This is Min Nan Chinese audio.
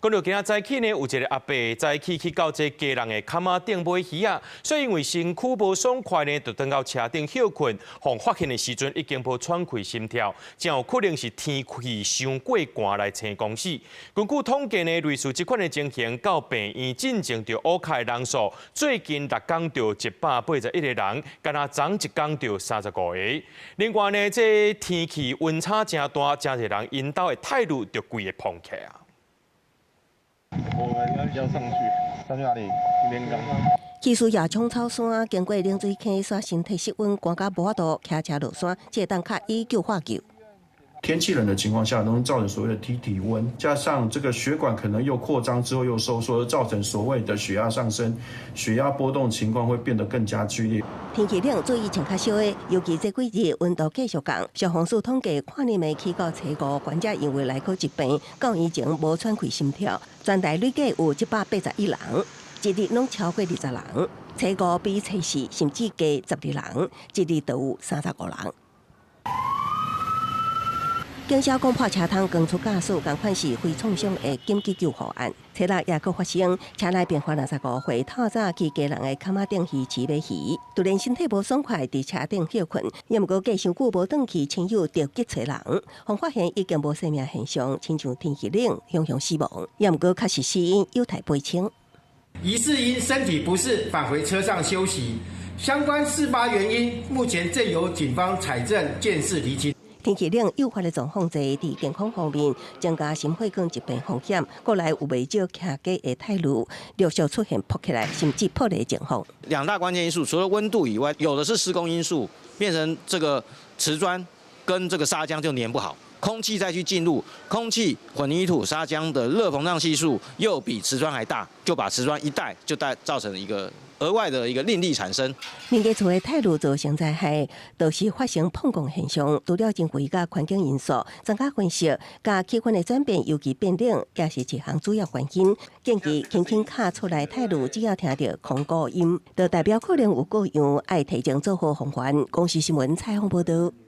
講到今仔早起呢，有一个阿伯早起去到這基隆的崁仔頂買魚仔，所以因為身軀無爽快呢，就轉到車頂歇睏，予發現的時陣已經無喘氣心跳，真有可能是天氣傷過寒來生公死。根據統計呢，類似這款的情形，到病院進前著烏卡的人數，最近六工就181個人，干焦昨一工就35個。另外呢，這天氣溫差誠大，誠濟人𪜶兜的泰爐就規个膨起來啊。我要上去，上去哪裡？連崗。技師也衝草山，經過冷水坑，煞身體失溫，寒甲無法度騎車落山，這當較以救化救。天氣冷的情況下，容易造成所謂的低體溫，加上這個血管可能又擴張之後又收縮，造成所謂的血壓上升，血壓波動情況會變得更加劇烈。天氣冷，注意穿較少的，尤其這幾日溫度繼續降。消防署統計，跨年暝起到初五，患者因為內科疾病，到院前無喘氣心跳，全台累計有181人，一日攏超過20人。初五比初四甚至加12人，一日就有35人。警消講破車窗扛出駕駛，仝款是非創傷的緊急救護案。初六也閣發生，車內病患65歲，透早去基隆的崁仔頂魚市買魚，突然身體無爽快，佇車頂歇睏，也毋過過傷久無轉去，親友著急揣人，予發現已經無生命現象，親像天氣冷，雄雄死亡，也毋過確實死因有待釐清。疑似因身體不適返回車上休息，相關事發原因目前正由警方採證鑑識釐清。天氣冷誘發的狀況濟，佇健康方面增加心血管疾病風險，過來有袂少騎機的泰路陸續出現撲起來，甚至破裂情況。兩大關鍵因素，除了溫度以外，有的是施工因素，變成這個瓷磚跟這個砂漿就粘不好，空氣再去進入，空氣混凝土砂漿的熱膨脹係數又比瓷磚還大，就把瓷磚一帶就帶造成一個額外的一個應力產生。民家厝的泰路造成災害，都是發生膨脹現象。除了人為佮環境因素，專家分析，佮氣溫的轉變，尤其變冷，也是一項主要原因。建議輕輕敲厝內泰路，只要聽著空鼓音，就代表可能有故障，愛提前做好防範。公視新聞採訪報導。